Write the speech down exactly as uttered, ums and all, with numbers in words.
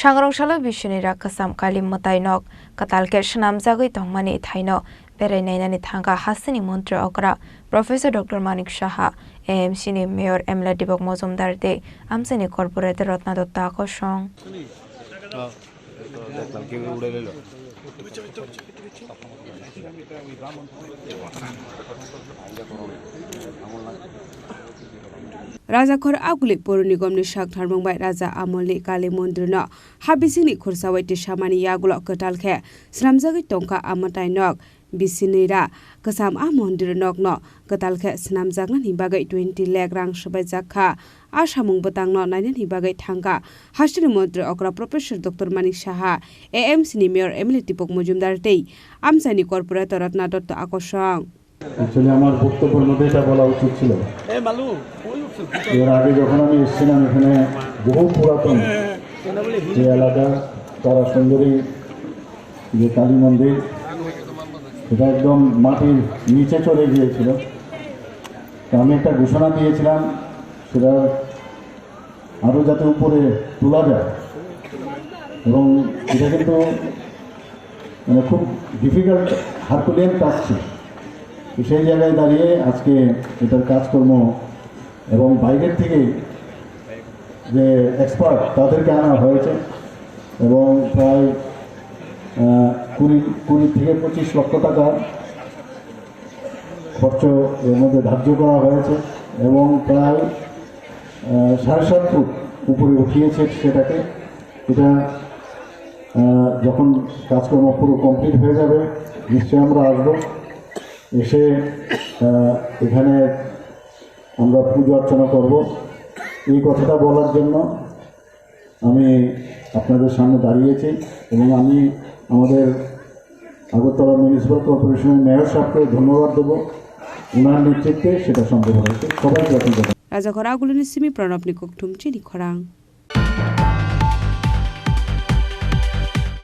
Sangrong salo Bisini rak kwcham Kali mwtai nok kwtal khe swnamjagwi tongmani thaino berai nainani thangkha hasteni montri okra Professor Doctor Manik Saha, A M C ni Mayor M L A Dipok Mojumdar tei amchaini corporator Ratna Dutta kosong. Rajakhor Aguli Pur Nigomni sak tharmung bai Raja Amolni Kali Mondirno ha bisingni khursa bai tisamani yagulo kwtal khe swnamjagwi tongkha a mwtai nok. Bisinira kwcham a mondir nokno kwtal khe swnamjaknani bagwi twenty lakh rang swbaijak kha. A samung bwtangno nainani bagwi thangkha hasteni montri okra Professor Doctor Manik Saha, A M C ni Mayor M L A Dipok Mojumdar tei amchaini corporator Ratna Dutta akosong. Actually, আমার বক্তব্যের মধ্যে এটা বলা উচিত ছিল। এর আগে যখন আমি এসেছিলাম এখানে, বহু পুরাতন যে এলাকা, তারা সুন্দরী যে কালী মন্দির, এটা একদম মাটির নিচে চলে গিয়েছিল। তো আমি একটা ঘোষণা দিয়েছিলাম, সেটা আরও যাতে উপরে তোলা যায়, এবং এটা কিন্তু মানে খুব ডিফিকাল্ট, হারকুলিয়ান টাস্ক ছিল। তো সেই জায়গায় দাঁড়িয়ে আজকে এটার কাজকর্ম এবং বাইরের থেকে যে এক্সপার্ট, তাদেরকে আনা হয়েছে এবং প্রায় আহ, কুড়ি কুড়ি থেকে পঁচিশ লক্ষ টাকা খরচ এর মধ্যে ধার্য করা হয়েছে এবং প্রায় আহ, সাড়ে সাত ফুট উপরে উঠিয়েছে সেটাকে। এটা আহ, যখন কাজকর্ম পুরো কমপ্লিট হয়ে যাবে, নিশ্চয়ই আমরা আসবো, এসে আহ, এখানে আমরা পুজো অর্চনা করব। এই কথাটা বলার জন্য আমি আপনাদের সামনে দাঁড়িয়েছি এবং আমি আমাদের আগরতলা মিউনিসিপ্যাল কর্পোরেশনের মেয়র সাহেবকে ধন্যবাদ দেবো। ওনার নেতৃত্বে সেটা সম্ভব হয়েছে। সবাইকে অসংখ্য ধন্যবাদ। Rajakhor Agulini simi Pranabni kokthum chini khorang.